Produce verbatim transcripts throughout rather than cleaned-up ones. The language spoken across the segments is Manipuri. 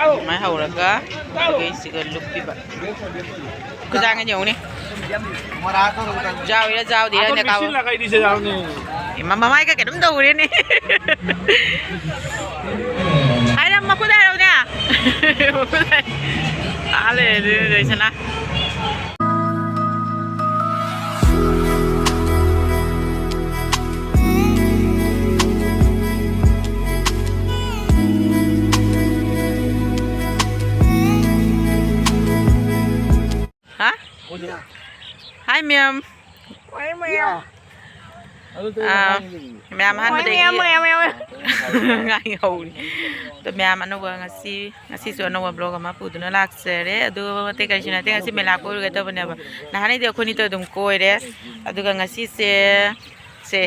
ꯑꯗꯨꯃꯥꯏꯅ ꯍꯧꯔꯒ ꯑꯗꯨꯒ ꯁꯤꯒ ꯂꯨꯞꯄꯤꯕ꯫ ꯈꯨꯖꯥꯡ ꯑꯅꯤ ꯌꯦꯡꯉꯨꯅꯦ꯫ ꯌꯥꯎꯔꯤꯔꯥ ꯌꯥꯎꯗꯤꯔꯥ ꯑꯗꯣ ꯍꯥꯏꯅ ꯀꯥꯕ꯫ ꯃꯤꯁꯤꯜꯂꯒ ꯑꯩꯗꯤ ꯁꯦ ꯌꯥꯎꯅꯤ꯫ ꯏꯃꯥ, ꯃꯃꯥꯏꯒ ꯀꯩꯅꯣꯝ ꯇꯧꯔꯦꯅꯦ꯫ ꯍꯥꯏꯔꯝ ꯃꯈꯨꯠ ꯍꯥꯏꯔꯧꯅꯦ꯫ ꯃꯈꯨꯠ ꯍꯥꯏ-, ꯑꯥ ꯂꯩꯔꯦ ꯑꯗꯨ ꯂꯣꯏꯁꯅꯥ꯫ ꯍꯥ? ꯍꯥꯏ ꯃꯦꯝ꯫ ꯑꯥ, ꯃꯌꯥꯝ ꯑꯍꯥꯟꯕꯗꯒꯤ ꯉꯥꯡꯍꯧꯔꯤ꯫ ꯑꯗꯣ ꯃꯌꯥꯝ ꯑꯅꯧꯕ ꯉꯁꯤ, ꯉꯁꯤꯁꯨ ꯑꯅꯧꯕ vlog ꯑꯃ ꯄꯨꯗꯨꯅ ꯂꯥꯛꯆꯔꯦ꯫ ꯑꯗꯨ ꯑꯇꯩ ꯀꯔꯤꯁꯨ ꯅꯠꯇꯦ, ꯉꯁꯤ ꯃꯦꯂꯥ ꯀꯣꯏꯔꯨꯒꯦ ꯇꯧꯕꯅꯦꯕ꯫ ꯅꯍꯥꯟꯅꯩꯗꯤ ꯑꯩꯈꯣꯏꯅꯤꯇ ꯑꯗꯨꯝ ꯀꯣꯏꯔꯦ꯫ ꯑꯗꯨꯒ ꯉꯁꯤꯁꯦ, ꯁꯦ,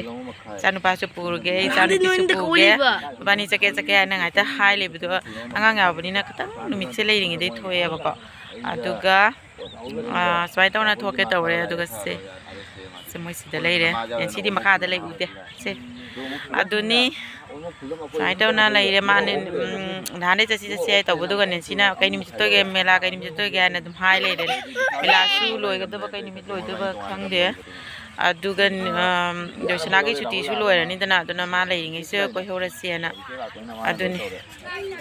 ꯏꯆꯥꯅꯨꯄꯥꯁꯨ ꯄꯨꯔꯒꯦ, ꯏꯆꯥꯅꯨꯄꯤꯁꯨ ꯄꯨꯒꯦ꯫ ꯃꯕꯥꯅꯤ ꯆꯠꯀꯦ ꯆꯠꯀꯦ ꯍꯥꯏꯅ ꯉꯥꯏꯇ ꯍꯥꯏ ꯂꯩꯕꯗꯣ ꯑꯉꯥꯡ ꯌꯥꯎꯕꯅꯤꯅ ꯈꯤꯇꯪ ꯅꯨꯃꯤꯠꯁꯦ ꯂꯩꯔꯤꯉꯩꯗꯩ ꯊꯣꯛꯑꯦꯕꯀꯣ꯫ ꯑꯗꯨꯒ ꯑꯥ, ꯁꯨꯃꯥꯏꯅ ꯇꯧꯅ ꯊꯣꯛꯀꯦ ꯇꯧꯔꯦ꯫ ꯑꯗꯨꯒ ꯁꯦ, ꯁꯦ ꯃꯣꯏ ꯁꯤꯗ ꯂꯩꯔꯦ꯫ ꯑꯦꯟ ꯁꯤꯗꯤ ꯃꯈꯥꯗ ꯂꯩ ꯎꯗꯦ꯫ ꯁꯦ, ꯑꯗꯨꯅꯤ꯫ ꯁꯨꯃꯥꯏꯅ ꯇꯧꯅ ꯂꯩꯔꯦ꯫ ꯃꯥꯅꯦ, ꯎꯝ, ꯅꯍꯥꯟꯗꯩ ꯆꯠꯁꯤ ꯆꯠꯁꯤ ꯍꯥꯏ ꯇꯧꯕꯗꯨꯒꯅꯦ, ꯁꯤꯅ ꯀꯩ ꯅꯨꯃꯤꯠ ꯆꯠꯇꯣꯏꯒꯦ, ꯃꯦꯂꯥ ꯀꯩ ꯅꯨꯃꯤꯠ ꯆꯠꯇꯣꯏꯒꯦ ꯍꯥꯏꯅ ꯑꯗꯨꯝ ꯍꯥꯏ ꯂꯩꯔꯦ꯫ ꯃꯦꯂꯥꯁꯨ ꯂꯣꯏꯒꯗꯕ, ꯀꯩ ꯅꯨꯃꯤꯠ ꯂꯣꯏꯗꯣꯏꯕ ꯈꯪꯗꯦ꯫ ꯑꯗꯨꯒ, ꯑꯝ, ꯖꯣꯏꯁꯅꯥꯒꯤ ꯁꯨꯇꯤꯁꯨ ꯂꯣꯏꯔꯅꯤꯗꯅ, ꯑꯗꯨꯅ ꯃꯥ ꯂꯩꯔꯤꯉꯩꯁꯤꯗ ꯀꯣꯏꯍꯧꯔꯁꯦꯅ꯫ ꯑꯗꯨꯅꯤ꯫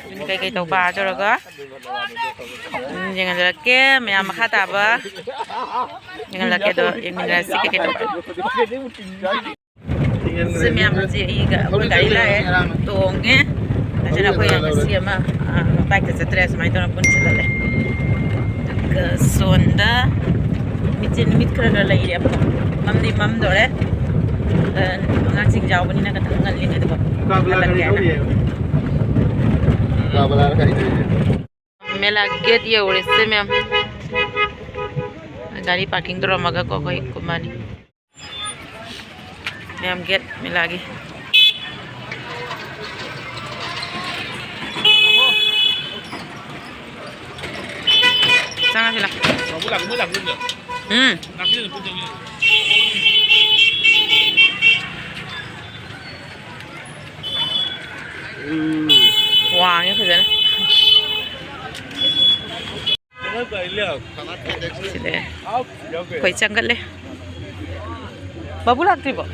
ꯑꯗꯨꯅꯤ ꯀꯩꯀꯩ ꯇꯧꯕ ꯇꯧꯔꯒ꯫ ꯎꯝ, ꯌꯦꯡꯍꯟꯖꯔꯛꯀꯦ ꯃꯌꯥꯝ ꯃꯈꯥ ꯇꯥꯕ꯫ ꯌꯦꯡꯍꯜꯂꯛꯀꯦ ꯑꯗꯣ ꯌꯦꯡꯃꯤꯟꯅꯔꯁꯤ ꯀꯩꯀꯩ ꯇꯧꯕ꯫ ꯁꯤ ꯃꯌꯥꯝ ꯍꯧꯖꯤꯛ ꯑꯩꯒ ꯑꯩꯈꯣꯏ ꯒꯥꯔꯤ ꯂꯥꯛꯑꯦ, ꯇꯣꯡꯉꯦ꯫ ꯑꯁꯤꯅ ꯑꯩꯈꯣꯏ ꯉꯁꯤ ꯑꯃ, ꯑ, bike ꯇ ꯆꯠꯇ꯭ꯔꯦ, ꯁꯨꯃꯥꯏꯅ ꯇꯧꯔ ꯄꯨꯟꯅ ꯆꯠꯍꯜꯂꯦ꯫ ꯑꯗꯨꯒ ꯁꯣꯟꯗ ꯅꯨꯃꯤꯠꯁꯦ ꯅꯨꯃꯤꯠ ꯈꯔ ꯈꯔ ꯂꯩꯔꯦꯕꯀꯣ꯫ ꯃꯝꯗꯤ ꯃꯝꯗꯣꯔꯦ꯫ ꯑ, ꯑꯉꯥꯡꯁꯤꯡ ꯌꯥꯎꯕꯅꯤꯅ ꯈꯤꯇꯪ ꯉꯜꯂꯤꯉꯩꯗꯀꯣ ꯍꯜꯂꯛꯀꯦꯅ꯫ ꯃꯦꯂꯥ gate ꯌꯧꯔꯦꯁꯦ ꯃꯌꯥꯝ꯫ ꯒꯥꯔꯤ parking ꯇꯧꯔꯝꯃꯒꯀꯣ ꯑꯩꯈꯣꯏ ꯀꯨꯝꯃꯅꯤ꯫ ꯃꯌꯥꯝ gate ꯃꯦꯂꯥꯒꯤ꯫ ꯆꯪꯉꯁꯤ ꯂꯥꯎ꯫ ꯎꯝ꯫ ꯎꯝ꯫ ꯋꯥꯡꯉꯦ ꯐꯖꯅ꯫ ꯁꯤꯗ ꯑꯩꯈꯣꯏ ꯆꯪꯒꯠꯂꯦ꯫ ꯕꯥꯕꯨ ꯂꯥꯛꯇ꯭ꯔꯤꯕꯣ?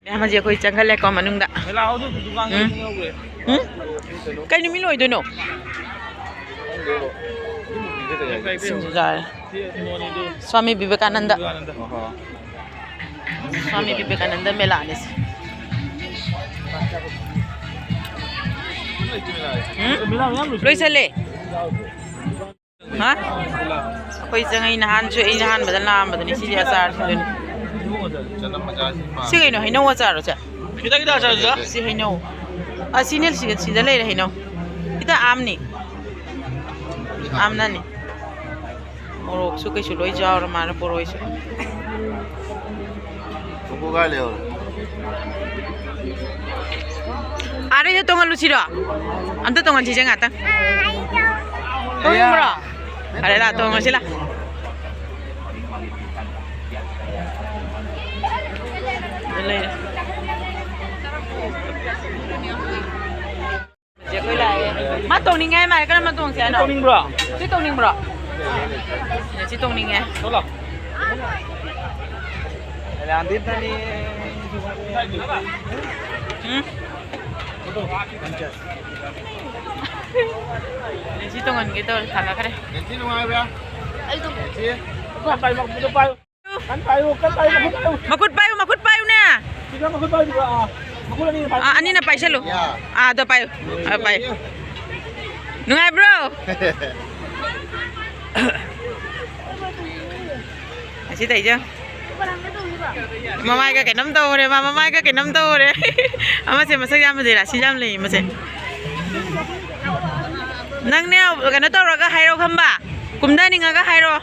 ꯃꯌꯥꯝ ꯍꯧꯖꯤꯛ ꯑꯩꯈꯣꯏ ꯆꯪꯒꯠꯂꯦꯀꯣ ꯃꯅꯨꯡꯗ꯫ ꯎꯝ? ꯎꯝ? ꯀꯩ ꯅꯨꯃꯤꯠ ꯂꯣꯏꯗꯣꯏꯅꯣ? ꯁꯤꯡꯖꯨ ꯆꯥꯔꯦ꯫ ꯁ꯭ꯋꯥꯃꯤ ꯕꯤꯕꯦꯀꯥꯅꯟꯗ꯫ ꯁ꯭ꯋꯥꯃꯤ ꯕꯤꯕꯦꯀꯥꯅꯟꯗ ꯃꯦꯂꯥꯅꯤ ꯁꯤ꯫ ꯎꯝ? ꯂꯣꯏꯁꯜꯂꯦ꯫ ꯍꯥ? ꯑꯩꯈꯣꯏ ꯆꯪꯉꯛꯏ ꯅꯍꯥꯟꯁꯨ, ꯑꯩꯅ ꯑꯍꯥꯟꯕꯗ ꯂꯥꯛꯑꯝꯕꯗꯨꯅꯤ ꯁꯤꯁꯦ ꯑꯆꯥꯔ ꯁꯤꯗꯨꯅꯤ꯫ ꯁꯤ ꯀꯩꯅꯣ, ꯍꯩꯅꯧ ꯑꯆꯥꯔꯔꯣ ꯁꯦ? ꯈꯤꯇꯪ ꯈꯤꯇꯪ ꯑꯆꯥꯔ ꯁꯤꯗ꯫ ꯁꯤ ꯍꯩꯅꯧ꯫ ꯑ, ꯁꯤꯅꯦ ꯁꯤꯗ, ꯁꯤꯗ ꯂꯩꯔꯦ ꯍꯩꯅꯧ꯫ ꯈꯤꯇꯪ ꯑꯥꯝꯅꯤ꯫ ꯑꯥꯝꯅꯅꯤ꯫ ꯃꯣꯔꯣꯛꯁꯨ ꯀꯩꯁꯨ ꯂꯣꯏ ꯌꯥꯎꯔ ꯃꯥꯜꯂꯦ, ꯄꯣꯔꯣꯏꯁꯨ꯫ ꯀꯣꯀꯣ ꯀꯥꯏ ꯂꯩꯍꯧꯔꯦ? ꯑꯥꯗꯩꯗ ꯇꯣꯡꯍꯜꯂꯨꯁꯤꯔꯣ? ꯑꯝꯇ ꯇꯣꯡꯍꯟꯁꯤꯁꯦ ꯉꯥꯛꯇꯪ꯫ ꯇꯣꯡꯅꯤꯡꯕ꯭ꯔꯣ? ꯐꯔꯦ, ꯂꯥ, ꯇꯣꯡꯉꯁꯤ, ꯂꯥ꯫ ꯂꯩꯔꯦ꯫ ꯃꯥ ꯇꯣꯡꯅꯤꯡꯉꯦ ꯍꯥꯏ ꯃꯥꯜꯂꯦ꯫ ꯀꯔꯝꯕ ꯇꯣꯡꯁꯦ ꯍꯥꯏꯅꯣ? ꯇꯣꯡꯅꯤꯡꯕ꯭ꯔꯣ? ꯁꯤ ꯇꯣꯡꯅꯤꯡꯕ꯭ꯔꯣ? ꯁꯤ ꯇꯣꯡꯅꯤꯡꯉꯦ꯫ ꯊꯣꯛꯂꯣ꯫ ꯎꯝ? ꯁꯤ ꯇꯣꯡꯍꯟꯒꯦ ꯇꯧꯔꯦ, ꯊꯥꯡꯒꯠꯈ꯭ꯔꯦ꯫ ꯅꯨꯡꯉꯥꯏꯕ꯭ꯔꯥ? ꯑꯩ ꯇꯣꯡ- ꯁꯤ? ꯄꯥꯏꯌꯨ, ꯄꯥꯏꯌꯨ꯫ ꯀꯟ ꯄꯥꯏꯌꯨ, ꯀꯟ ꯄꯥꯏꯌꯨ, ꯃꯈꯨꯠ ꯄꯥꯏꯌꯨ꯫ ꯃꯈꯨꯠ ꯄꯥꯏꯌꯨ, ꯃꯈꯨꯠ ꯄꯥꯏꯌꯨꯅꯦ꯫ ꯁꯤꯗ ꯃꯈꯨꯠ ꯄꯥꯏꯌꯨ, ꯑꯥ, ꯃꯈꯨꯠ ꯑꯅꯤꯅ ꯄꯥꯏꯌꯨ꯫ ꯑꯥ, ꯑꯅꯤꯅ ꯄꯥꯏꯁꯜꯂꯨ꯫ ꯌꯥ꯫ ꯑꯥ, ꯑꯗꯣ ꯄꯥꯏꯌꯨ꯫ ꯑꯥ, ꯄꯥꯏꯌꯨ꯫ ꯅꯨꯡꯉꯥꯏꯕ꯭ꯔꯣ? ꯑꯁꯤ ꯇꯩꯖ꯫ ꯃꯃꯥꯏꯒ ꯀꯩꯅꯣꯝ ꯇꯧꯔꯦ, ꯃꯥ ꯃꯃꯥꯏꯒ ꯀꯩꯅꯣꯝ ꯇꯧꯔꯦ꯫ ꯑꯃꯁꯦ ꯃꯁꯛ ꯌꯥꯝ ꯐꯖꯩ, ꯔꯥꯁꯤ ꯌꯥꯝ ꯂꯩ ꯃꯁꯦ꯫ ꯅꯪꯅꯦ, ꯀꯩꯅꯣ ꯇꯧꯔꯒ ꯍꯥꯏꯔꯣ ꯈꯝꯕ꯫ ꯀꯨꯝꯊꯅꯤꯡꯉꯒ ꯍꯥꯏꯔꯣ꯫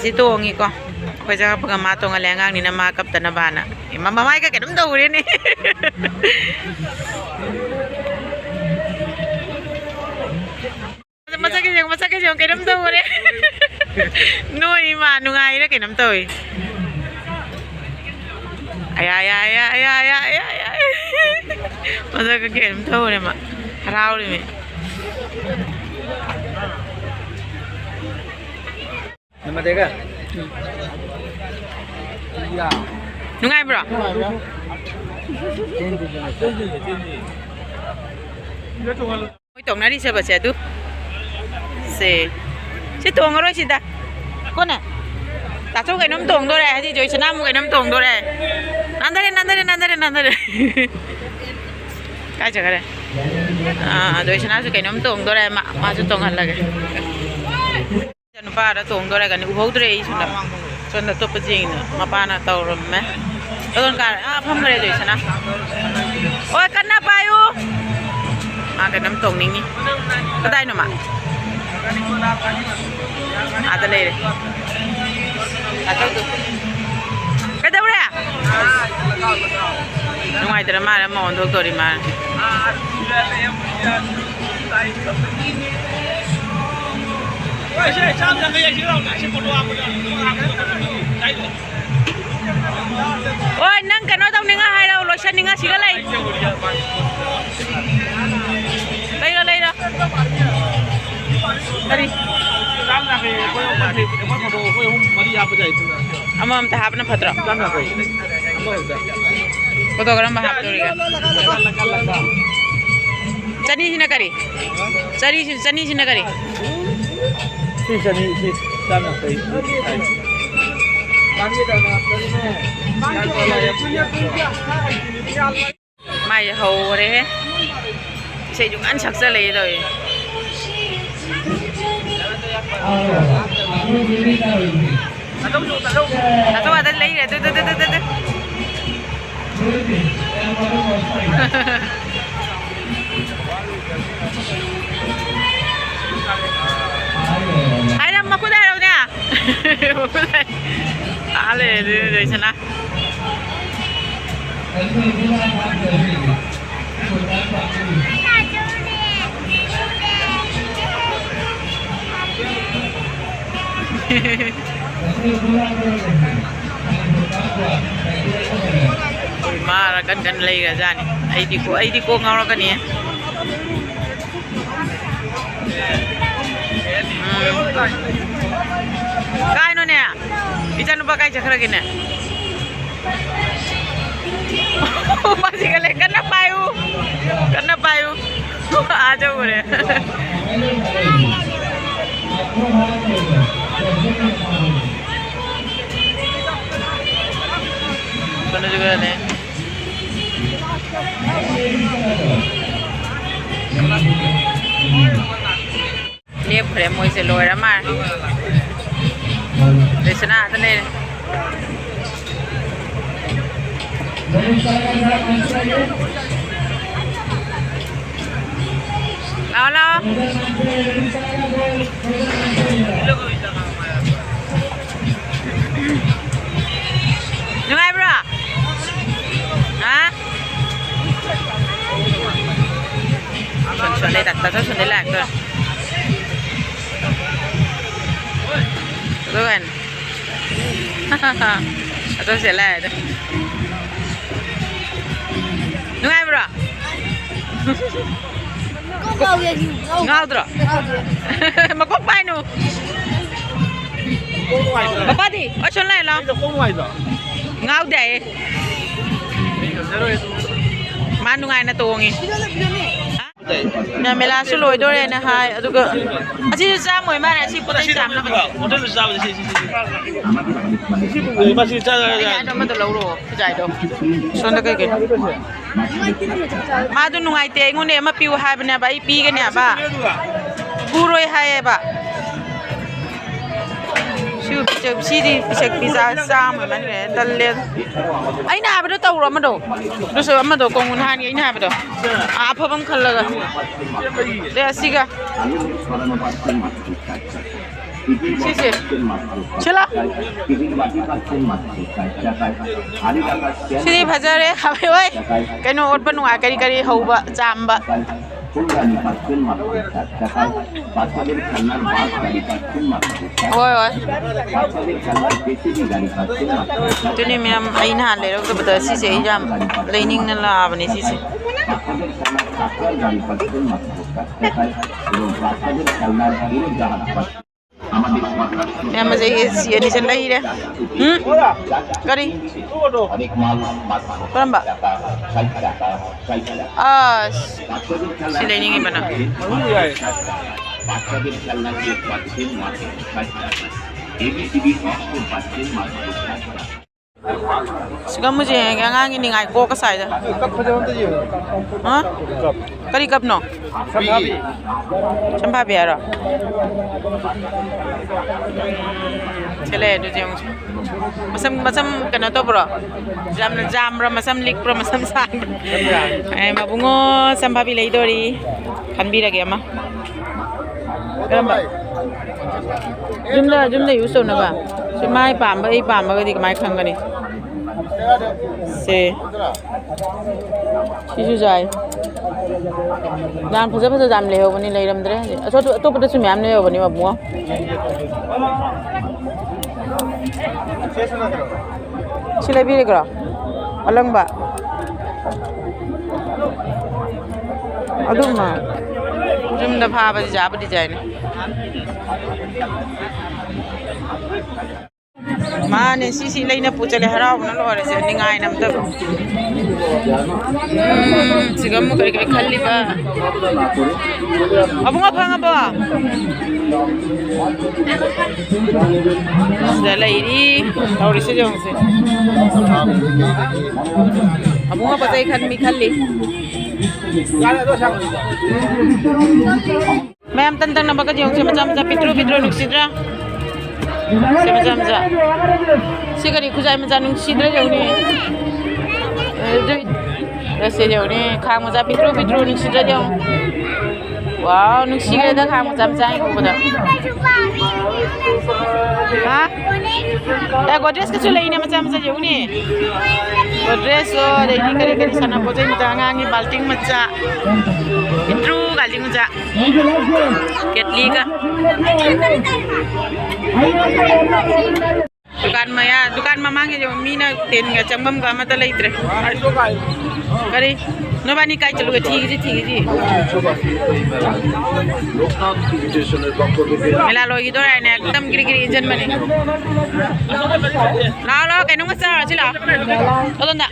ꯁꯤ ꯇꯣꯡꯉꯤꯀꯣ꯫ ꯑꯩꯈꯣꯏ ꯆꯪꯉꯛꯄꯒ ꯃꯥ ꯇꯣꯡꯍꯜꯂꯦ, ꯑꯉꯥꯡꯅꯤꯅ ꯃꯥ ꯀꯞꯇꯅꯕꯅ꯫ ꯏꯃꯥ, ꯃꯃꯥꯏꯒ ꯀꯩꯅꯣꯝ ꯇꯧꯔꯦꯅꯦ꯫ ꯃꯁꯛꯀ ꯌꯦꯡꯉꯨ, ꯃꯁꯛꯀ ꯌꯦꯡꯉꯨ, ꯀꯩꯅꯣꯝ ꯇꯧꯔꯦ꯫ ꯅꯣꯏ ꯏꯃꯥ, ꯅꯨꯡꯉꯥꯏꯔ ꯀꯩꯅꯣꯝ ꯇꯧꯏ꯫ ꯑꯌꯥ, ꯑꯌꯥ, ꯑꯌꯥ, ꯑꯌꯥ, ꯑꯌꯥ, ꯑꯌꯥ, ꯑꯌꯥ꯫ ꯃꯁꯛꯀ ꯀꯩꯅꯣꯝ ꯇꯧꯔꯦ ꯃꯥ꯫ ꯍꯔꯥꯎꯔꯤꯃꯤ꯫ ꯅꯨꯡꯉꯥꯏꯕ꯭ꯔꯣ? ꯃꯣꯏ ꯇꯣꯡꯅꯔꯤꯁꯦ ꯕꯁꯁꯦ ꯑꯗꯨ꯫ ꯁꯦ꯫ ꯁꯤ ꯇꯣꯡꯉꯔꯣꯏ ꯁꯤꯗ꯫ ꯀꯣꯟꯅ꯫ ꯇꯥꯆꯧ ꯀꯩꯅꯣꯝ ꯇꯣꯡꯗꯣꯔꯦ, ꯍꯥꯏꯗꯤ ꯖꯣꯏꯁꯅꯥ ꯑꯃꯨꯛ ꯀꯩꯅꯣꯝ ꯇꯣꯡꯗꯣꯔꯦ꯫ ꯅꯥꯟꯊꯔꯦ, ꯅꯥꯟꯊꯔꯦ, ꯅꯥꯟꯊꯔꯦ, ꯅꯥꯟꯊꯔꯦ꯫ ꯀꯥꯏ ꯆꯠꯈꯔꯦ? ꯑꯥ, ꯖꯣꯏꯁꯅꯥꯁꯨ ꯀꯩꯅꯣꯝ ꯇꯣꯡꯗꯣꯔꯦ, ꯃꯥ-, ꯃꯥꯁꯨ ꯇꯣꯡꯍꯜꯂꯒꯦ꯫ ꯏꯆꯥꯅꯨꯄꯥꯗ ꯇꯣꯡꯗꯣꯔꯦ ꯀꯥꯏꯅ ꯎꯍꯧꯗ꯭ꯔꯦ ꯑꯩ ꯁꯣꯝꯗ꯫ ꯁꯣꯝꯗ ꯑꯇꯣꯞꯄ ꯌꯦꯡꯉꯤꯅ ꯃꯄꯥꯅ ꯇꯧꯔꯝꯃꯦ꯫ ꯑꯗꯣ ꯀꯥꯔ-, ꯑꯥ, ꯐꯝꯈ꯭ꯔꯦ ꯖꯣꯏꯁꯅꯥ꯫ ꯑꯣ, ꯀꯟꯅ ꯄꯥꯏꯌꯨ꯫ ꯃꯥ ꯀꯩꯅꯣꯝ ꯇꯣꯡꯅꯤꯡꯉꯤ꯫ ꯀꯗꯥꯏꯅꯣ ꯃꯥ? ꯑꯥꯗ ꯂꯩꯔꯦ꯫ ꯀꯩꯗꯧꯔꯦ? ꯅꯨꯡꯉꯥꯏꯇ꯭ꯔ ꯃꯥꯜꯂꯦ, ꯑꯃ ꯑꯣꯟꯊꯣꯛꯇꯣꯔꯤ ꯃꯥꯜꯂꯦ꯫ ꯍꯣꯏ, ꯅꯪ ꯀꯩꯅꯣ ꯇꯧꯅꯤꯡꯉ ꯍꯥꯏꯔꯛꯑꯣ, ꯂꯣꯏꯁꯟꯅꯤꯡꯉ ꯁꯤꯒ ꯂꯩ꯫ ꯂꯩꯔꯣ, ꯂꯩꯔꯣ꯫ ꯀꯔꯤ? ꯑꯃꯃꯝꯇ ꯍꯥꯞꯄꯅ ꯐꯠꯇ꯭ꯔꯣ? ꯐꯣꯇꯣ ꯀꯔꯝꯕ ꯍꯥꯞꯇꯣꯔꯤꯒꯦ? ꯆꯅꯤꯁꯤꯅ ꯀꯔꯤ? ꯆꯅꯤꯁꯤ-, ꯆꯅꯤꯁꯤꯅ ꯀꯔꯤ? ꯁꯤ ꯆꯅꯤ, ꯁꯤ ꯆꯥꯝ ꯌꯥꯡꯈꯩ꯫ ꯃꯥꯏ ꯍꯧꯔꯦꯍꯦ꯫ ꯏꯁꯩꯁꯨ ꯀꯟꯅ ꯁꯛꯆꯜꯂꯛꯏ ꯇꯧꯔꯤ꯫ ꯇꯥꯆꯧ ꯑꯥꯗ ꯂꯩꯔꯦ꯫ ꯑꯗꯨ, ꯑꯗꯨ, ꯑꯗꯨ, ꯑꯗꯨ, ꯑꯗꯨ꯫ ꯍꯥꯏꯔꯝ, ꯃꯈꯨꯠ ꯍꯥꯏꯔꯛꯎꯅꯦ꯫ ꯃꯈꯨꯠ ꯍꯥꯏ-, ꯑꯥ ꯂꯩꯔꯦ ꯑꯗꯨ ꯖꯣꯏꯁꯅꯥ꯫ ꯀꯟ ꯀꯟ ꯂꯩꯈ꯭ꯔꯖꯥꯠꯅꯤ꯫ ꯑꯩꯗꯤ ꯀꯣ-, ꯑꯩꯗꯤ ꯀꯣꯛ ꯉꯥꯎꯔꯛꯀꯅꯤ꯫ ꯎꯝ꯫ ꯀꯥꯏꯅꯣꯅꯦ? ꯏꯆꯥꯅꯨꯄꯥ ꯀꯥꯏ ꯆꯠꯈ꯭ꯔꯒꯦꯅꯦ? ꯃꯁꯤꯒ ꯂꯩ, ꯀꯟꯅ ꯄꯥꯏꯌꯨ, ꯀꯟꯅ ꯄꯥꯏꯌꯨ꯫ ꯑꯥ ꯆꯠꯈ꯭ꯔꯦ꯫ ꯁꯣꯝꯗꯁꯨ ꯈꯔ ꯂꯩ꯫ ꯂꯦꯞꯈ꯭ꯔꯦ ꯃꯣꯏꯁꯦ, ꯂꯣꯏꯔ ꯃꯥꯜꯂꯦ꯫ ꯔꯦꯁꯅꯥ ꯑꯥꯗ ꯂꯩꯔꯦ꯫ ꯂꯥꯛꯑꯣ, ꯂꯥꯛꯑꯣ꯫ ꯅꯨꯡꯉꯥꯏꯕ꯭ꯔꯣ? ꯍꯥ? ꯁꯣꯟ-, ꯁꯣꯟꯗꯩ ꯂꯥꯛ-, ꯇꯥꯆꯧ ꯁꯣꯟꯗꯩ ꯂꯥꯛꯇꯣꯔꯦ꯫ ꯑꯗꯨꯒꯅꯦ꯫ ꯑꯗꯨ ꯁꯤ ꯂꯥꯛꯑꯦ ꯑꯗꯣ꯫ ꯅꯨꯡꯉꯥꯏꯕ꯭ꯔꯣ? ꯀꯣꯛ ꯉꯥꯎꯋꯦ ꯑꯩꯁꯨ, ꯉꯥꯎ-, ꯉꯥꯎꯗ꯭ꯔꯣ? ꯉꯥꯎꯗ꯭ꯔꯣ? ꯃꯀꯣꯛ ꯄꯥꯏꯅꯨ꯫ ꯃꯄꯥꯗꯤ? ꯑꯣ, ꯁꯣꯝ ꯂꯥꯛꯑꯦ, ꯂꯥꯛꯑꯣ꯫ ꯉꯥꯎꯗꯦ ꯍꯥꯏꯌꯦ꯫ ꯃꯥ ꯅꯨꯡꯉꯥꯏꯅ ꯇꯣꯡꯉꯤ꯫ ꯃꯦꯂꯥꯁꯨ ꯂꯣꯏꯗꯣꯔꯦꯅ ꯍꯥꯏ, ꯑꯗꯨꯒ ꯑꯁꯤꯁꯨ ꯆꯥꯝꯃ ꯑꯣꯏ ꯃꯥꯜꯂꯦ, ꯑꯁꯤ ꯄꯣꯠ ꯆꯩ ꯆꯥꯝꯅꯕ꯫ ꯍꯣꯇꯦꯜꯗ ꯆꯥꯕꯗꯤ ꯁꯤ, ꯁꯤ, ꯁꯤ, ꯁꯤ꯫ ꯁꯤ ꯄꯨꯡ ꯃꯁꯤ ꯆꯥ-, ꯆꯥ-, ꯑꯩꯅ ꯆꯥ-, ꯍꯥꯏꯗꯣ ꯑꯃꯗꯣ ꯂꯧꯔꯣ, ꯈꯨꯖꯥꯏꯗꯣ꯫ ꯁꯣꯝꯗ ꯀꯩꯀꯩ? ꯃꯥꯗꯣ ꯅꯨꯡꯉꯥꯏꯇꯦ, ꯑꯩꯉꯣꯟꯗ ꯑꯃ ꯄꯤꯌꯨ ꯍꯥꯏꯕꯅꯦꯕ, ꯑꯩ ꯄꯤꯒꯅꯤ ꯍꯥꯏꯕ꯫ ꯄꯨꯔꯣꯏ ꯍꯥꯏꯌꯦꯕ꯫ ꯁꯤ ꯄꯤꯁꯛ-, ꯁꯤꯗꯤ ꯄꯤꯁꯛ ꯄꯤꯖꯥ ꯆꯥꯝꯃ ꯃꯟꯈ꯭ꯔꯦ, ꯇꯜꯂꯦ꯫ ꯑꯩꯅ ꯍꯥꯏꯕꯗꯣ ꯇꯧꯔꯣ ꯑꯃꯗꯣ꯫ ꯑꯗꯨꯁꯨ ꯑꯃꯗꯣ ꯀꯣꯡꯉꯨ ꯅꯍꯥꯟꯒꯤ ꯑꯩꯅ ꯍꯥꯏꯕꯗꯣ꯫ ꯑꯥ, ꯑꯐꯕ ꯑꯃ ꯈꯜꯂꯒ꯫ ꯑꯗꯩ ꯑꯁꯤꯒ꯫ ꯁꯤꯁꯦ꯫ ꯁꯤꯂꯥ꯫ ꯁꯤꯗꯤ ꯐꯖꯔꯦ, ꯍꯥꯎꯋꯦ ꯍꯣꯏ꯫ ꯀꯩꯅꯣ ꯑꯣꯠꯄ ꯅꯨꯡꯉꯥꯏ, ꯀꯔꯤ ꯀꯔꯤ ꯍꯧꯕ, ꯆꯥꯝꯕ꯫ ꯍꯣꯏ, ꯍꯣꯏ꯫ ꯑꯗꯨꯅꯤ ꯃꯌꯥꯝ, ꯑꯩ ꯅꯍꯥꯟ ꯂꯩꯔꯛꯇꯕꯗ ꯁꯤꯁꯦ ꯑꯩ ꯌꯥꯝ ꯂꯩꯅꯤꯡꯅ ꯂꯥꯛꯑꯕꯅꯦ ꯁꯤꯁꯦ꯫ ꯃꯌꯥꯝ ꯑꯁꯦ ꯑꯦ ꯁꯤ ꯑꯅꯤꯁꯦ ꯂꯩꯔꯦ꯫ ꯎꯝ? ꯀꯔꯤ? ꯀꯔꯝꯕ? ꯑꯁ, ꯁꯤ ꯂꯩꯅꯤꯡꯉꯤꯕꯅ꯫ ꯁꯤꯒ ꯃꯨꯖꯦ ꯌꯦꯡꯉꯦ, ꯑꯉꯥꯡꯒꯤ ꯅꯤꯡꯉꯥꯏ ꯀꯣꯛꯀ ꯁꯥꯏꯗ꯫ ꯀꯞ ꯐꯖꯕ ꯑꯝꯇ ꯌꯦꯡꯉꯨ꯫ ꯍꯥ? ꯀꯞ꯫ ꯀꯔꯤ ꯀꯞꯅꯣ? ꯁꯝꯐꯥꯕꯤ꯫ ꯁꯝꯐꯥꯕꯤ ꯍꯥꯏꯔꯣ? ꯁꯤ ꯂꯩ, ꯑꯗꯨꯗꯤ ꯌꯦꯡꯉꯨꯁꯦ꯫ ꯃꯁꯝ, ꯃꯁꯝ ꯀꯩꯅꯣ ꯇꯧꯕ꯭ꯔꯣ? ꯌꯥꯝꯅ ꯖꯥꯝꯕ꯭ꯔꯥ? ꯃꯁꯝ ꯂꯤꯛꯄ꯭ꯔꯥ? ꯃꯁꯝ ꯁꯥꯡꯕ꯭ꯔꯥ? ꯑꯦ, ꯃꯕꯨꯡꯉꯣ, ꯁꯝꯐꯥꯕꯤ ꯂꯩꯗꯣꯔꯤ꯫ ꯈꯟꯕꯤꯔꯒꯦ ꯑꯃ꯫ ꯀꯔꯝꯕ? ꯌꯨꯝꯗ, ꯌꯨꯝꯗ use ꯇꯧꯅꯕ? ꯁꯤ ꯃꯥꯏ ꯄꯥꯝꯕ, ꯑꯩ ꯄꯥꯝꯕꯒꯗꯤ ꯀꯃꯥꯏꯅ ꯈꯪꯒꯅꯤ? ꯁꯦ꯫ ꯁꯤꯁꯨ ꯌꯥꯏ꯫ ꯌꯥꯝ ꯐꯖ ꯐꯖ ꯌꯥꯝ ꯂꯩꯍꯧꯕꯅꯤ, ꯂꯩꯔꯝꯗ꯭ꯔꯦ ꯍꯧꯖꯤꯛ꯫ ꯑꯁꯣ-, ꯑꯇꯣꯞꯄꯗꯁꯨ ꯃꯌꯥꯝ ꯂꯩꯍꯧꯕꯅꯤ, ꯃꯕꯨꯡꯉꯣ꯫ ꯁꯤ ꯂꯩꯕꯤꯔꯒꯦꯔꯣ? ꯑꯂꯪꯕ꯫ ꯑꯗꯨꯝ ꯌꯨꯝꯗ ꯐꯥꯕꯁꯤ ꯆꯥꯕ design ꯅꯤ꯫ ꯃꯥꯅꯦ, ꯁꯤꯁꯤ ꯂꯩꯅ ꯄꯨ ꯆꯠꯂꯦ, ꯍꯔꯥꯎꯕꯅ ꯂꯣꯏꯔꯦꯁꯦ, ꯅꯤꯡꯉꯥꯏꯅ ꯑꯝꯇ꯫ ꯎꯝ, ꯁꯤꯒ ꯑꯃꯨꯛ ꯀꯔꯤ ꯀꯔꯤ ꯈꯜꯂꯤꯕ? ꯑꯕꯨꯡꯉꯣ, ꯐꯪꯉꯕꯣ? ꯁꯤꯗ ꯂꯩꯔꯤ, ꯇꯧꯔꯤꯁꯦ ꯌꯦꯡꯉꯨꯁꯦ꯫ ꯑꯕꯨꯡꯉꯣ ꯄꯣꯠ ꯆꯩ ꯈꯟꯕꯤ ꯈꯜꯂꯤ꯫ ꯃꯌꯥꯝ ꯇꯟ ꯇꯪꯅꯕꯒ ꯌꯦꯡꯉꯨꯁꯦ, ꯃꯆꯥ ꯃꯆꯥ, ꯄꯤꯛꯇ꯭ꯔꯨ ꯄꯤꯛꯇ꯭ꯔꯨ, ꯅꯨꯡꯁꯤꯗ꯭ꯔꯥ? ꯁꯦ, ꯃꯆꯥ ꯃꯆꯥ꯫ ꯁꯤ ꯀꯔꯤ ꯈꯨꯖꯥꯏ ꯃꯆꯥ, ꯅꯨꯡꯁꯤꯗ꯭ꯔꯥ ꯌꯦꯡꯉꯨꯅꯦ꯫ ꯑꯦ, ꯑꯗꯨ, ꯑꯦ, ꯁꯦ ꯌꯦꯡꯉꯨꯅꯦ, ꯈꯥꯡ ꯃꯆꯥ ꯄꯤꯛꯇ꯭ꯔꯨ ꯄꯤꯛꯇ꯭ꯔꯨ, ꯅꯨꯡꯁꯤꯗ꯭ꯔꯥ ꯌꯦꯡꯉꯨ꯫ ꯋꯥꯎ, ꯅꯨꯡꯁꯤꯈ꯭ꯔꯦꯗ ꯈꯥꯡ ꯃꯆꯥ ꯃꯆꯥ ꯍꯦꯛ ꯎꯕꯗ꯫ ꯍꯥ? ꯑꯦ, ꯒꯣꯗ꯭ꯔꯦꯖꯀꯁꯨ ꯂꯩꯅꯦ, ꯃꯆꯥ ꯃꯆꯥ ꯌꯦꯡꯉꯨꯅꯦ꯫ Dress ꯑꯗꯩꯗꯤ ꯀꯔꯤ ꯀꯔꯤ ꯁꯥꯟꯅꯄꯣꯠ ꯆꯩ ꯃꯆꯥ, ꯑꯉꯥꯡꯒꯤ ꯕꯥꯜꯇꯤꯟ ꯃꯆꯥ, ꯄꯤꯇ꯭ꯔꯨ ꯕꯥꯜꯇꯤꯟ ꯃꯆꯥ, ꯀꯦꯠꯂꯤꯒ꯫ ꯗꯨꯀꯥꯟ ꯃꯌꯥ, ꯗꯨꯀꯥꯟ ꯃꯃꯥꯡꯒꯤꯗꯣ ꯃꯤꯅ ꯇꯤꯟꯒ ꯆꯪꯐꯝꯒ ꯑꯃꯠꯇ ꯂꯩꯇ꯭ꯔꯦ꯫ ꯀꯔꯤ? ꯅꯕꯥꯅꯤ ꯀꯥꯏ ꯆꯠꯂꯨꯒꯦ? ꯊꯤꯈꯤꯁꯤ, ꯊꯤꯈꯤꯁꯤ꯫ ꯃꯦꯂꯥ ꯂꯣꯏꯈꯤꯗꯣꯔꯦꯅꯦ, ꯑꯦꯛꯗꯝ ꯒꯤꯔꯤ ꯒꯤꯔꯤ ꯏꯟꯖꯟꯕꯅꯦ꯫ ꯂꯥꯛꯑꯣ, ꯂꯥꯛꯑꯣ, ꯀꯩꯅꯣꯝꯒ ꯆꯥꯔꯁꯤ ꯂꯥꯛꯑꯣ꯫ ꯑꯗꯣꯝꯗ꯫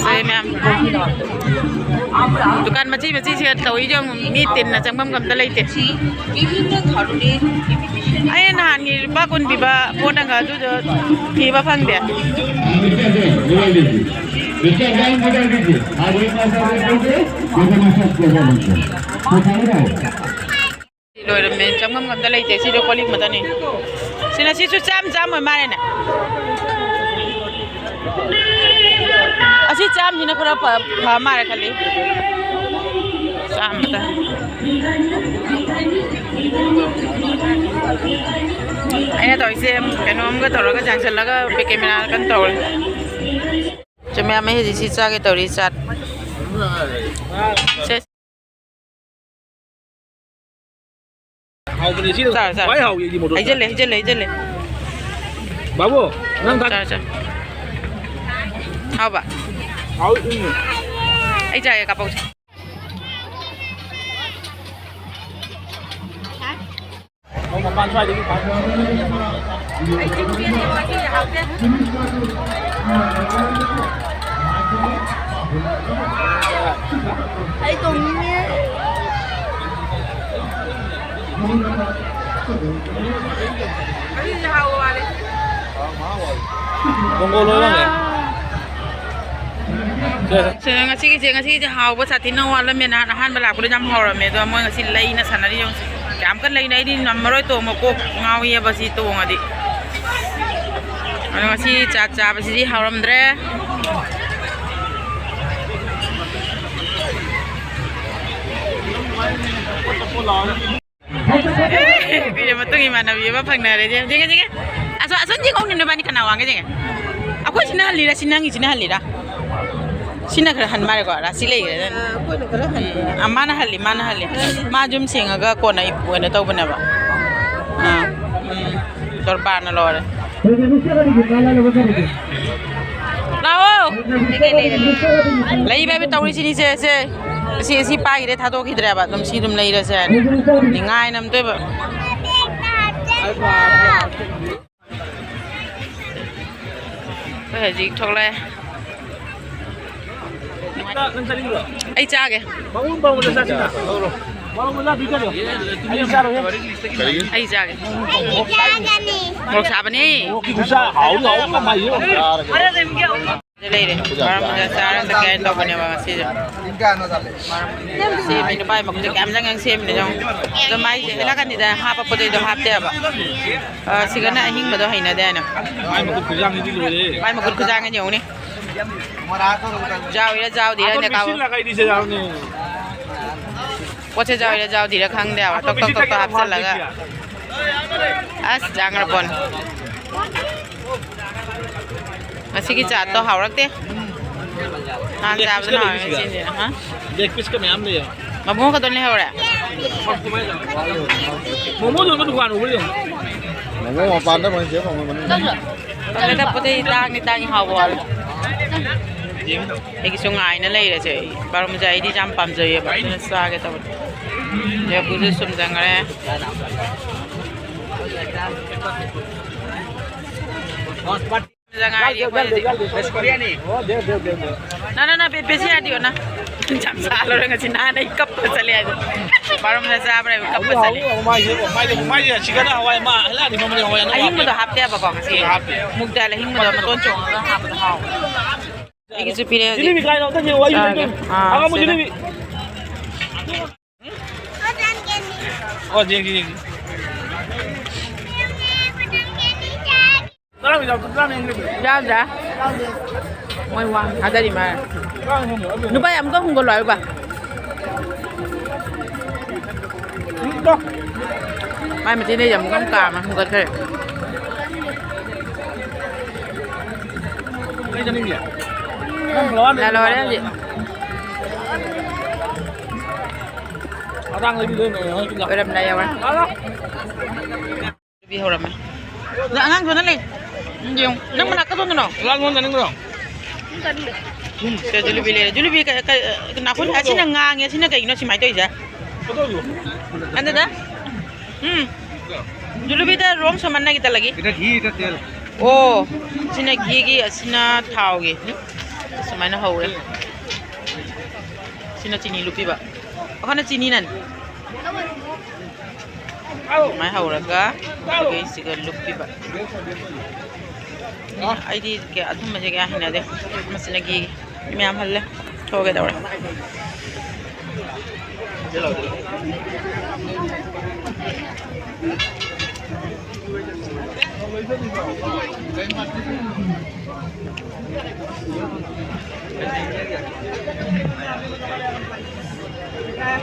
ꯁꯦ ꯃꯌꯥꯝ꯫ ꯗꯨꯀꯥꯟ ꯃꯆꯤ ꯃꯆꯤꯁꯦ ꯇꯧꯏꯁꯦ ꯌꯦꯡꯉꯨ, ꯃꯤ ꯇꯤꯟꯅ ꯆꯪꯐꯝꯒ ꯑꯝꯇ ꯂꯩꯇꯦ꯫ ꯑꯩꯅ ꯅꯍꯥꯟꯒꯤ ꯂꯨꯄꯥ ꯀꯨꯟ ꯄꯤꯕ ꯄꯣꯠ ꯑꯃꯒ ꯑꯗꯨꯗꯣ ꯊꯤꯕ ꯐꯪꯗꯦ꯫ ꯂꯣꯏꯔꯝꯃꯦ, ꯆꯪꯐꯝ ꯑꯝꯇ ꯂꯩꯇꯦ꯫ ꯁꯤꯗ ꯀꯣꯜ ꯂꯤꯛ ꯃꯇꯅꯤ꯫ ꯁꯤꯅ ꯁꯤꯁꯨ ꯆꯥꯝ ꯆꯥꯝ ꯑꯣꯏ ꯃꯥꯜꯂꯦꯅꯦ꯫ ꯑꯁꯤ ꯆꯥꯝꯁꯤꯅ ꯈꯔ ꯐ-, ꯐ ꯃꯥꯜꯂꯦ ꯈꯜꯂꯤ꯫ ꯆꯥꯝꯃꯗ꯫ ꯑꯩꯅ ꯇꯧꯔꯤꯁꯦ ꯀꯩꯅꯣꯝꯒ ꯇꯧꯔꯒ ꯆꯥꯟꯁꯤꯜꯂꯒ ꯀꯦꯃꯦꯔꯥ ꯀꯟꯅ ꯇꯧꯔꯤ꯫ ꯆꯨꯝꯃꯦ, ꯑꯃ ꯍꯧꯖꯤꯛ ꯁꯤ ꯆꯥꯒꯦ ꯇꯧꯔꯤ, ꯆꯥꯠ꯫ ꯁꯦ꯫ ꯍꯥꯎꯕꯅꯦ ꯁꯤ꯫ ꯆꯥꯔꯣ, ꯆꯥꯔꯣ꯫ ꯈ꯭ꯋꯥꯏ ꯍꯥꯎꯋꯤ ꯑꯩꯗꯤ ꯃꯣꯇꯣꯔ ꯆꯥ꯫ ꯍꯩꯖꯜꯂꯦ, ꯍꯩꯖꯜꯂꯦ, ꯍꯩꯖꯜꯂꯦ꯫ ꯕꯥꯕꯨ, ꯅꯪ ꯊꯥ- ꯆꯥꯔꯣ, ꯆꯥꯔꯣ꯫ ꯍꯥꯎꯕ? ꯍꯥꯎꯋꯤ, ꯎꯝ꯫ ꯑꯩ ꯆꯥꯒꯦ, ꯀꯥꯄꯛꯁꯦ꯫ ꯃꯄꯥꯟ ꯁ꯭ꯋꯥꯏꯗꯒꯤ ꯐꯥ-, ꯑꯩ ꯇꯣꯡꯅꯤꯡꯉꯦ꯫ ꯃꯣꯡꯒꯣꯜ ꯂꯣꯏ ꯂꯪꯉꯦ꯫ ꯁꯦ꯫ ꯁꯦ, ꯉꯁꯤꯒꯤꯁꯦ, ꯉꯁꯤꯒꯤꯁꯦ ꯍꯥꯎꯕ ꯁꯥꯊꯤꯅ ꯋꯥꯠꯂꯝꯃꯦ꯫ ꯅꯍꯥꯟ ꯑꯍꯥꯟꯕ ꯂꯥꯛꯄꯗ ꯌꯥꯝ ꯍꯥꯎꯔꯝꯃꯦ, ꯑꯗꯣ ꯃꯣꯏ ꯉꯁꯤ ꯂꯩꯅ ꯁꯥꯟꯅꯔꯤ ꯌꯦꯡꯉꯨꯁꯦ꯫ ꯀꯌꯥꯝ ꯀꯟꯅ ꯂꯩꯅ, ꯑꯩꯗꯤ ꯉꯝꯃꯔꯣꯏ ꯇꯣꯡꯕ, ꯀꯣꯛ ꯉꯥꯎꯏꯑꯕ ꯁꯤ ꯇꯣꯡꯉꯗꯤ꯫ ꯑꯗꯣ ꯉꯁꯤ ꯆꯥꯠ ꯆꯥꯕꯁꯤꯗꯤ ꯍꯥꯎꯔꯝꯗ꯭ꯔꯦ꯫ ꯑꯦ, ꯃꯇꯨꯡ ꯏꯃꯥꯟꯅꯕꯤ ꯑꯃ ꯐꯪꯅꯔꯦ꯫ ꯌꯦꯡꯉꯦ, ꯌꯦꯡꯉꯦ꯫ ꯑꯁꯣ-, ꯑꯁꯣꯝ ꯌꯦꯡꯉꯧꯅꯦ꯫ ꯅꯕꯥꯅꯤ ꯀꯅꯥ ꯋꯥꯡꯒꯦ ꯌꯦꯡꯒꯦ? ꯑꯩꯈꯣꯏ ꯁꯤꯅ ꯍꯜꯂꯤꯔꯥ, ꯁꯤ ꯅꯪꯒꯤ ꯁꯤꯅ ꯍꯜꯂꯤꯔꯥ? ꯁꯤꯅ ꯈꯔ ꯍꯟ ꯃꯥꯜꯂꯦꯀꯣ, ꯔꯥꯁꯤ ꯂꯩꯈ꯭ꯔꯦ꯫ ꯑꯩꯈꯣꯏꯅ ꯈꯔ ꯍꯟ꯫ ꯎꯝ, ꯑ, ꯃꯥꯅ ꯍꯜꯂꯤ, ꯃꯥꯅ ꯍꯜꯂꯤ꯫ ꯃꯥ ꯌꯨꯝ ꯁꯦꯡꯉꯒ ꯀꯣꯟꯅ ꯏ-, ꯀꯩꯅꯣ ꯇꯧꯕꯅꯦꯕ꯫ ꯑꯥ, ꯎꯝ, ꯗꯣꯔꯕꯥꯔꯅ ꯂꯣꯏꯔꯦ꯫ ꯂꯥꯛꯑꯣ꯫ ꯂꯩꯕ ꯍꯥꯏꯕ ꯇꯧꯔꯤꯁꯤꯅꯤ ꯁꯦ, ꯁꯦ꯫ ꯁꯤ, ꯁꯤ ꯄꯥꯏꯈꯤꯗꯦ, ꯊꯥꯗꯣꯛꯈꯤꯗ꯭ꯔꯦꯕ꯫ ꯑꯗꯨꯝ ꯁꯤ ꯑꯗꯨꯝ ꯂꯩꯔꯁꯦ ꯍꯥꯏꯅ꯫ ꯅꯤꯡꯉꯥꯏ ꯅꯝꯗꯣꯏꯕ꯫ ꯑꯩꯈꯣꯏ ꯍꯧꯖꯤꯛ ꯊꯣꯛꯂꯛꯑꯦ꯫ ꯅꯪ ꯆꯥꯅꯤꯡꯕ꯭ꯔꯣ? ꯑꯩ ꯆꯥꯒꯦ꯫ ꯃꯔꯨ ꯃꯔꯨ ꯃꯆꯥ ꯆꯥꯁꯤꯅ꯫ ꯃꯔꯨ ꯃꯆꯥ ꯄꯤꯖꯔꯣ꯫ ꯑꯩ ꯆꯥꯔꯣꯏꯍꯦ꯫ ꯑꯩ ꯆꯥꯒꯦ꯫ ꯃꯣꯔꯣꯛ ꯁꯥꯕꯅꯤ꯫ ꯃꯣꯔꯣꯛꯀꯤ ꯈꯨꯠꯁꯥ ꯍꯥꯎꯗꯤ ꯍꯥꯎꯕ ꯃꯥꯜꯂꯤ꯫ ꯂꯩꯔꯦ꯫ ꯃꯔꯛ ꯃꯔꯛꯇ ꯆꯥꯔ ꯆꯠꯀꯦ ꯍꯥꯏꯅ ꯇꯧꯕꯅꯦꯕ ꯉꯁꯤꯁꯦ꯫ ꯃꯔꯛ ꯁꯦꯝꯃꯤ, ꯅꯨꯄꯥꯒꯤ ꯃꯈꯨꯠꯁꯦ ꯀꯌꯥꯝ ꯆꯪ ꯆꯪ ꯁꯦꯝꯃꯤꯅꯣ ꯌꯦꯡꯉꯨ꯫ ꯑꯗꯣ ꯃꯥꯏꯁꯦ ꯅꯥꯀꯟꯁꯤꯗ ꯍꯥꯞꯄ ꯄꯣꯠ ꯆꯩꯗꯣ ꯍꯥꯞꯇꯦꯕ꯫ ꯑ, ꯁꯤꯒꯅ ꯑꯍꯤꯡꯕꯗꯣ ꯍꯩꯅꯗꯦ ꯍꯥꯏꯅ꯫ ꯃꯥꯏ ꯃꯈꯨꯠ ꯈꯨꯖꯥꯡꯁꯤꯗꯤ ꯂꯣꯏꯔꯦ꯫ ꯃꯥꯏ ꯃꯈꯨꯠ ꯈꯨꯖꯥꯡꯁꯤꯗꯤ ꯌꯦꯡꯉꯨꯅꯦ꯫ ꯌꯥꯎꯔꯤꯔꯥ ꯌꯥꯎꯗꯤꯔꯥ ꯑꯗꯣ ꯍꯥꯏꯅ ꯀꯥꯕ꯫ ꯃꯤꯁꯤꯡ ꯂꯥꯛꯀꯩꯗꯤ ꯁꯦ ꯌꯥꯎꯔꯝꯅꯦ꯫ ꯄꯣꯠꯁꯦ ꯌꯥꯎꯔꯤꯔꯥ ꯌꯥꯎꯗꯤꯔꯥ ꯈꯪꯗꯦ ꯍꯥꯏꯕ꯫ ꯑꯗꯣ ꯇꯣꯛ ꯇꯣꯛ ꯃꯤꯁꯤꯡ ꯇꯣꯛ ꯇꯣꯛ ꯂꯥꯛꯀꯩ ꯍꯥꯞꯆꯜꯂꯒ꯫ ꯍꯥꯞꯄꯤꯁꯤꯗꯤ꯫ ꯑꯁ, ꯆꯥꯡꯈ꯭ꯔ ꯄꯣꯠꯅꯤ꯫ ꯉꯁꯤꯒꯤ ꯆꯥꯠꯇꯣ ꯍꯥꯎꯔꯛꯇꯦ꯫ ꯅꯍꯥꯟ ꯂꯦꯒ ꯆꯥꯕꯗꯨꯅ ꯄꯤꯁꯀ ꯍꯥꯎꯔꯦ ꯂꯩꯕꯁꯤꯒ꯫ ꯉꯁꯤꯗꯤ, ꯑ? ꯂꯦꯒ ꯄꯤꯁꯀ ꯃꯌꯥꯝ ꯂꯩꯌꯦ꯫ ꯃꯃꯣ ꯈꯛꯇ ꯂꯩꯍꯧꯔꯦ꯫ ꯃꯣꯃꯣ ꯌꯣꯟꯕ ꯗꯨꯀꯥꯟ ꯎꯕ꯭ꯔꯥ ꯌꯦꯡꯉꯣ꯫ ꯃꯣꯃꯣ ꯃꯄꯥꯟꯗ ꯐꯪꯉꯤ, ꯆꯦ ꯐꯪꯉꯣꯏ ꯃꯅꯨꯡꯗ꯫ ꯇꯜꯂꯦꯗ, ꯄꯣꯠ ꯆꯩ ꯇꯥꯡꯗꯤ ꯇꯥꯡꯉꯤ, ꯍꯥꯎꯕ ꯋꯥꯠꯂꯦ꯫ ꯑꯩꯒꯤꯁꯨ ꯉꯥꯏꯅ ꯂꯩꯔꯁꯦ꯫ ꯑꯩ ꯕꯥꯔꯣ ꯃꯖꯥ ꯑꯩꯗꯤ ꯌꯥꯝ ꯄꯥꯝꯖꯩꯌꯦꯕ, ꯑꯗꯨꯅ ꯆꯥꯒꯦ ꯇꯧꯕꯅꯦ꯫ ꯂꯦꯕꯨꯁꯨ ꯁꯨꯝ ꯆꯪꯈ꯭ꯔꯦ꯫ ꯉꯥꯏꯔꯤ ꯑꯩꯈꯣꯏ ꯍꯧꯖꯤꯛ꯫ ꯅ, ꯅ, ꯅ, ꯕꯦ-, ꯕꯦꯁꯤ ꯌꯥꯗꯤꯌꯣ ꯅ꯫ ꯌꯥꯝ ꯁꯥ ꯂꯣꯏꯔꯦ ꯉꯁꯤ꯫ ꯅꯍꯥꯟ ꯑꯩ ꯀꯞꯄ ꯆꯠꯂꯦ ꯍꯥꯏꯗꯣ꯫ ꯕꯥꯔꯣ ꯃꯖꯥ ꯆꯥꯕ꯭ꯔꯥ ꯍꯥꯏꯕ ꯀꯞꯄ ꯆꯠꯂꯦ꯫ ꯃꯥꯏꯁꯦ, ꯃꯥꯏꯁꯦ, ꯃꯥꯏꯁꯦ ꯁꯤꯒꯅ ꯍꯋꯥꯏ ꯑꯃ, ꯍꯜꯂꯛꯑꯗꯤ ꯃꯃꯜ ꯍꯋꯥꯏ ꯑꯅꯧꯕ ꯑꯍꯤꯡꯕꯗꯣ ꯍꯥꯞꯄꯦ꯫ ꯍꯥꯞꯇꯦꯕꯀꯣ ꯉꯁꯤ꯫ ꯍꯥꯞꯇꯦ꯫ ꯃꯨꯛ ꯗꯥꯜ ꯑꯍꯤꯡꯕꯗꯣ ꯃꯇꯣꯟ ꯆꯣꯡꯉꯒ ꯍꯥꯞꯄꯗꯣ ꯍꯥꯎꯋꯦ꯫ ꯑꯩꯒꯤꯁꯨ ꯄꯤꯔꯦ ꯍꯧꯖꯤꯛ꯫ ꯖꯤꯂꯤꯕꯤ ꯀꯥꯏꯅꯣ ꯑꯝꯇ ꯌꯦꯡꯉꯣ, ꯑꯩ ꯆꯥꯒꯦ꯫ ꯂꯩꯇꯦ꯫ ꯑꯥ, ꯍꯪꯉꯝꯃꯣ ꯁꯤꯗ꯫ ꯖꯤꯂꯤꯕꯤ꯫ ꯑꯣ, ꯌꯦꯡꯁꯤ, ꯌꯦꯡꯁꯤ꯫ ꯆꯥꯔꯝꯃꯤ ꯆꯥꯎ, ꯆꯥꯔꯝꯃꯤ ꯌꯦꯡꯁꯤ꯫ ꯌꯥꯎꯗ꯭ꯔꯥ? ꯃꯣꯏ ꯋꯥ ꯊꯥꯗꯔꯤ ꯃꯥꯜꯂꯦ꯫ ꯆꯥꯔꯝꯃꯤ ꯌꯦꯡꯁꯤ꯫ ꯅꯨꯄꯥ ꯌꯥꯝ ꯀꯟꯅ ꯍꯨꯝꯒꯠꯂꯣ ꯍꯥꯏꯌꯨꯕ꯫ ꯎꯝ, ꯇꯣ꯫ ꯃꯥꯏ ꯃꯆꯤꯟꯗꯩ ꯌꯥꯝ ꯀꯟꯅ ꯀꯥꯝꯃ ꯍꯨꯝꯒꯠꯈ꯭ꯔꯦ꯫ ꯂꯣꯏꯔꯦ ꯍꯧꯖꯤꯛ꯫ ꯑꯣꯏꯔꯝꯗꯥꯏ ꯌꯧꯔꯦ꯫ ꯖꯤꯂꯤꯕꯤ ꯍꯧꯔꯝꯃꯦ꯫ ꯑꯗ ꯑꯉꯥꯡ ꯁꯣꯝꯗ ꯂꯩ꯫ ꯎꯝ, ꯌꯦꯡꯉꯨ꯫ ꯅꯪ ꯃꯅꯥꯛꯇ ꯁꯣꯝꯗꯅꯣ꯫ ꯂꯥꯜ ꯃꯣꯍꯟ ꯆꯥꯅꯤꯡꯕ꯭ꯔꯣ? ꯁꯦ, ꯖꯤꯂꯤꯕꯤ ꯂꯩꯔꯦ꯫ ꯖꯤꯂꯤꯕꯤ ꯀ-, ꯀ-, ꯅꯥꯈꯣꯏ ꯑꯁꯤꯅ ꯉꯥꯡꯉꯦ, ꯑꯁꯤꯅ ꯀꯩꯒꯤꯅꯣ ꯁꯨꯃꯥꯏꯅ ꯇꯧꯔꯤꯁꯦ? ꯑꯗꯨꯗ? ꯎꯝ꯫ ꯖꯤꯂꯤꯕꯤꯗ wrong ꯁꯃꯟꯅꯒꯤ ꯇꯂꯒꯤ꯫ ꯑꯣ, ꯁꯤꯅ ꯘꯤꯒꯤ, ꯑꯁꯤꯅ ꯊꯥꯎꯒꯤ꯫ ꯁꯨꯃꯥꯏꯅ ꯍꯧꯔꯦ꯫ ꯁꯤꯅ ꯆꯤꯅꯤ ꯂꯨꯞꯄꯤꯕ꯫ ꯑꯩꯈꯣꯏꯅ ꯆꯤꯅꯤ ꯅꯟ꯫ ꯑꯗꯨꯃꯥꯏꯅ ꯍꯧꯔꯒ ꯁꯤꯒꯩꯁꯤꯒ ꯂꯨꯞꯄꯤꯕ꯫ ꯑꯩꯗꯤ ꯀꯌꯥ, ꯑꯊꯨꯝꯕꯁꯦ ꯀꯌꯥ ꯍꯩꯅꯗꯦ꯫ ꯃꯁꯤꯅ ꯘꯤ ꯃꯌꯥꯝ ꯍꯜꯂꯦ꯫ ꯊꯣꯛꯑꯒꯦ ꯇꯧꯔꯦ꯫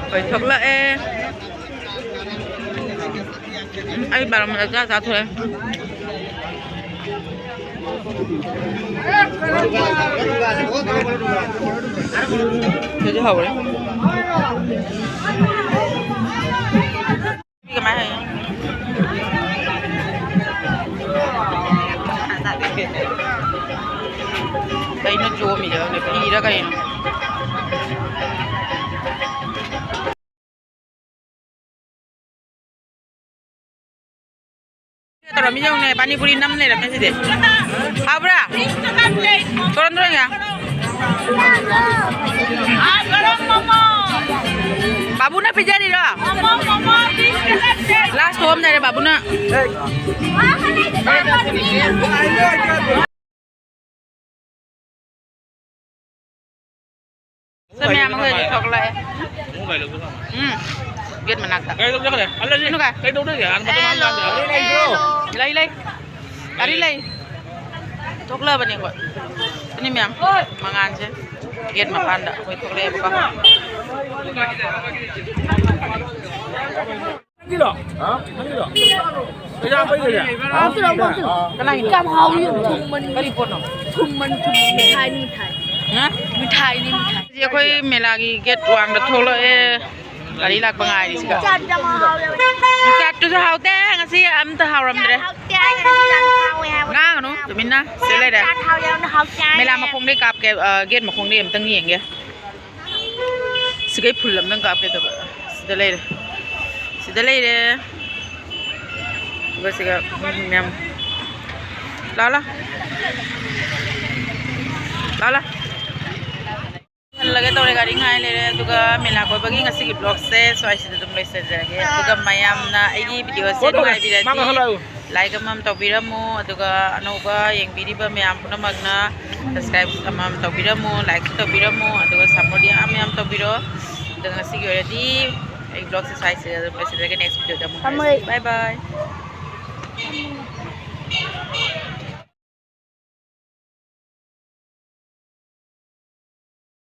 ꯀꯣꯏꯊꯣꯛꯂꯛꯑꯦ꯫ ꯎꯝ, ꯑꯩ ꯕꯥꯔꯣ ꯃꯅꯥ ꯆꯥ ꯆꯥꯊꯣꯛꯑꯦ꯫ ꯁꯤꯗꯤ ꯍꯥꯎꯔꯦ꯫ ꯀꯃꯥꯏ ꯍꯥꯏ? ꯀꯩꯅꯣ ꯆꯣꯝꯃꯤꯁꯦ ꯈꯪꯗꯦ, ꯐꯤꯔ ꯀꯩꯅꯣ? ꯇꯧꯔꯝꯃꯤ ꯌꯦꯡꯉꯨꯅꯦ, ꯄꯥꯅꯤꯄꯨꯔꯤ ꯅꯝ ꯂꯩꯔꯝꯃꯦ ꯁꯤꯗꯤ꯫ ꯍꯥꯎꯕ꯭ꯔꯥ? ꯇꯣꯔꯣꯟ ꯇꯣꯔꯣꯟ ꯌꯥ꯫ ꯕꯥꯕꯨꯅ ꯄꯤꯖꯔꯤꯔꯣ? ꯂꯥꯁ ꯊꯣꯛꯑꯝꯗꯥꯏꯗ ꯕꯥꯕꯨꯅ꯫ ꯁꯦ ꯃꯌꯥꯝ ꯑꯩꯈꯣꯏ ꯍꯧꯖꯤꯛ ꯊꯣꯛꯂꯛꯑꯦ꯫ ꯎꯝ, ꯒꯦꯠ ꯃꯅꯥꯛꯇ꯫ ꯀꯩꯅꯣ ꯀꯥꯏ? ꯀꯩꯗꯧꯗꯣꯏꯒꯦ? ꯑꯥ, ꯃꯇꯝ ꯃꯥꯡꯍꯟꯕ ꯌꯥꯗꯦ꯫ ꯂꯩ, ꯂꯩ꯫ ꯒꯥꯔꯤ ꯂꯩ꯫ ꯊꯣꯛꯂꯛꯑꯕꯅꯦ ꯑꯩꯈꯣꯏ꯫ ꯑꯗꯨꯅꯤ ꯃꯌꯥꯝ ꯃꯉꯥꯟꯁꯦ ꯒꯦꯠ ꯃꯄꯥꯟꯗ ꯑꯩꯈꯣꯏ ꯊꯣꯛꯂꯛꯑꯦꯕꯀꯣ꯫ ꯅꯪꯒꯤꯔꯣ? ꯍꯥ? ꯅꯪꯒꯤꯔꯣ? ꯌꯥꯝ ꯍꯥꯎꯋꯤ, ꯌꯥꯝ ꯊꯨꯝꯃꯟ-, ꯀꯔꯤ ꯄꯣꯠꯅꯣ? ꯊꯨꯝꯃꯟ-, ꯊꯨꯝꯃꯟ-, ꯃꯤꯊꯥꯏꯅꯤ, ꯃꯤꯊꯥꯏ꯫ ꯍꯥ? ꯃꯤꯊꯥꯏꯅꯤ, ꯃꯤꯊꯥꯏ꯫ ꯍꯧꯖꯤꯛ ꯑꯩꯈꯣꯏ ꯃꯦꯂꯥꯒꯤ ꯒꯦꯠ ꯋꯥꯡꯗ ꯊꯣꯛꯂꯛꯑꯦ꯫ ꯒꯥꯔꯤ ꯂꯥꯛꯄ ꯉꯥꯏꯔꯤꯁꯤꯒ꯫ ꯆꯥꯠ ꯌꯥꯝ ꯍꯥꯎꯋꯦ꯫ ꯆꯥꯠꯇꯨꯁꯨ ꯍꯥꯎꯇꯦ, ꯉꯁꯤ ꯑꯝꯇ ꯍꯥꯎꯔꯝꯗ꯭ꯔꯦ꯫ ꯆꯥꯠ ꯍꯥꯎꯇꯦ ꯍꯥꯏꯔꯒ ꯆꯥꯠ ꯍꯥꯎꯋꯦ ꯍꯥꯏꯕ꯫ ꯉꯥꯡꯒꯅꯨ, ꯇꯨꯃꯤꯟꯅ ꯁꯤꯗ ꯂꯩꯔꯦ꯫ ꯆꯥꯠ ꯍꯥꯎꯋꯦ ꯍꯥꯏꯕ ꯍꯥꯎꯇꯦ ꯍꯥꯏꯔꯒ꯫ ꯃꯦꯂꯥ ꯃꯈꯣꯡꯗꯩ ꯀꯥꯞꯀꯦ, ꯑ, ꯒꯦꯠ ꯃꯈꯣꯡꯗꯩ ꯑꯝꯇꯪ ꯌꯦꯡꯒꯦ꯫ ꯁꯤꯒꯩ ꯐꯨꯜ ꯑꯝꯇꯪ ꯀꯥꯞꯀꯦ ꯇꯧꯕ꯫ ꯁꯤꯗ ꯂꯩꯔꯦ꯫ ꯁꯤꯗ ꯂꯩꯔꯦ꯫ ꯑꯗꯨꯒ ꯁꯤꯒ ꯃꯤ ꯃꯌꯥꯝ꯫ ꯂꯥꯎ, ꯂꯥꯎ꯫ ꯂꯥꯎ, ꯂꯥꯎ꯫ ꯍꯜꯂꯒꯦ ꯇꯧꯔꯦ, ꯒꯥꯔꯤ ꯉꯥꯏ ꯂꯩꯔꯦ꯫ ꯑꯗꯨꯒ ꯃꯦꯂꯥ ꯀꯣꯏꯕꯒꯤ ꯉꯁꯤꯒꯤ vlogꯁꯦ ꯁ꯭ꯋꯥꯏꯁꯤꯗ ꯑꯗꯨꯝ ꯂꯣꯏꯁꯤꯟꯖꯔꯒꯦ꯫ ꯑꯗꯨꯒ ꯃꯌꯥꯝꯅ ꯑꯩꯒꯤ videoꯁꯦ ꯅꯨꯡꯉꯥꯏꯕꯤꯔꯗꯤ like ꯑꯃꯃꯝ ꯇꯧꯕꯤꯔꯝꯃꯨ꯫ ꯑꯗꯨꯒ ꯑꯅꯧꯕ ꯌꯦꯡꯕꯤꯔꯤꯕ ꯃꯌꯥꯝ ꯄꯨꯝꯅꯃꯛꯅ subscribe ꯑꯃꯃꯝ ꯇꯧꯕꯤꯔꯝꯃꯨ, likeꯁꯨ ꯇꯧꯕꯤꯔꯝꯃꯨ, ꯑꯗꯨꯒ support ꯌꯥꯝ ꯌꯥꯝ ꯇꯧꯕꯤꯔꯣ꯫ ꯑꯗꯨꯒ ꯉꯁꯤꯒꯤ ꯑꯣꯏꯔꯗꯤ ꯑꯩ vlogꯁꯦ ꯁ꯭ꯋꯥꯏꯁꯤꯗ ꯑꯗꯨꯝ ꯂꯣꯏꯁꯤꯜꯂꯒꯦ꯫ Next videoꯗ ꯑꯃꯨꯛ ꯊꯝꯃꯣ꯫ Bye bye꯫